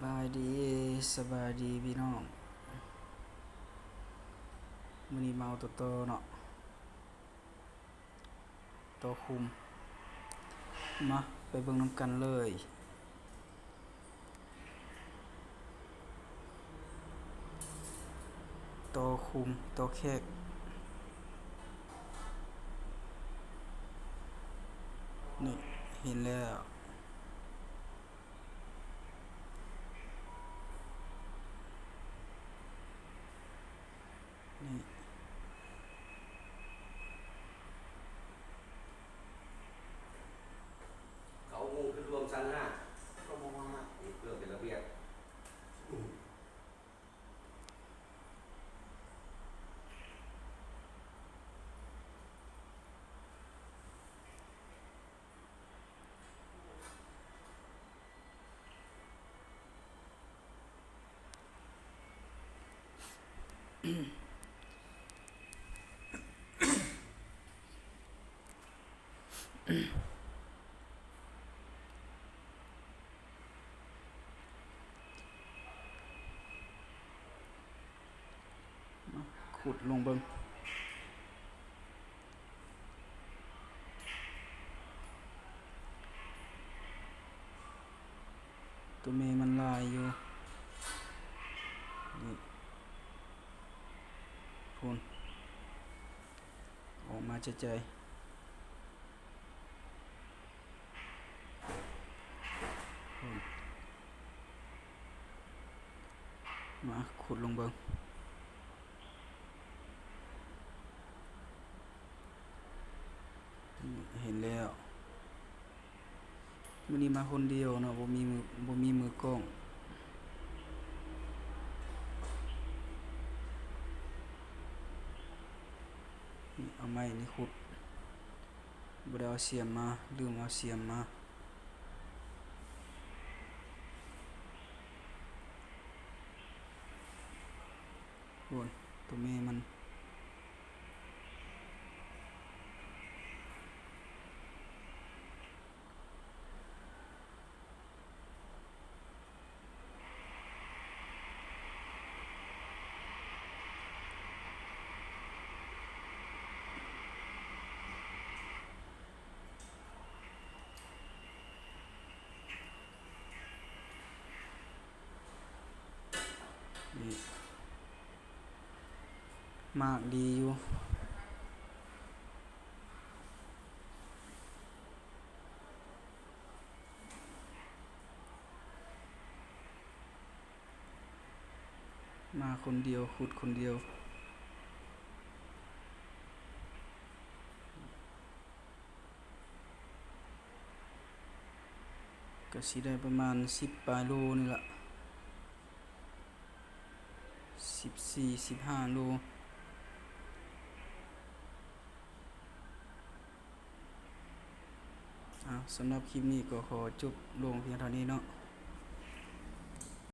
ສະບາຍດີ ສະບາຍດີພີ່ນ້ອງ. ມື້ນີ້ມາເອົາໂຕຕໍ່ເນາະ ຕໍ່ຄຸມ. ມາ ໄປເບິ່ງນຳກັນເລີຍ. ຕໍ່ຄຸມ ຕໍ່ແຂກ. ນີ້ ເຫັນແລ້ວ. ນີ້ ເຂົາມຸງຂຶ້ນລວມຊັ້ນຫ້າ ກໍບໍ່ມາ ນີ້ເພື່ອເປັນລະບຽບ. ມາ ຂຸດລົງເບິ່ງ. ຕົວແມ່ມັນຫຼາຍຢູ່. ນີ້ ພຸ້ນ ອອກມາໃຈໆ. ມາຂຸດລົງເບິ່ງ. ເຫັນແລ້ວ. ມື້ນີ້ມາຄົນດຽວເນາະ ບໍ່ມີມື ບໍ່ມີມືກ້ອງ. ນີ້ ເອົາໄມ້ນີ້ຂຸດ. ບໍ່ໄດ້ເອົາສຽມມາ ລືມເອົາສຽມມາ. ໂອ້ຍ ຕົວແມ່ມັນ. ນີ້ ໝາກດີຢູ່. ມາຄົນດຽວ ຂຸດຄົນດຽວ. ກະຊິໄດ້ປະມານສິບປາຍໂລນີ້ລະ ສິບສີ່ ສິບຫ້າໂລ. ເອົາ ສຳລັບຄລິບນີ້ກໍຂໍຈົບລົງພຽງເທົ່ານີ້ເນາະ.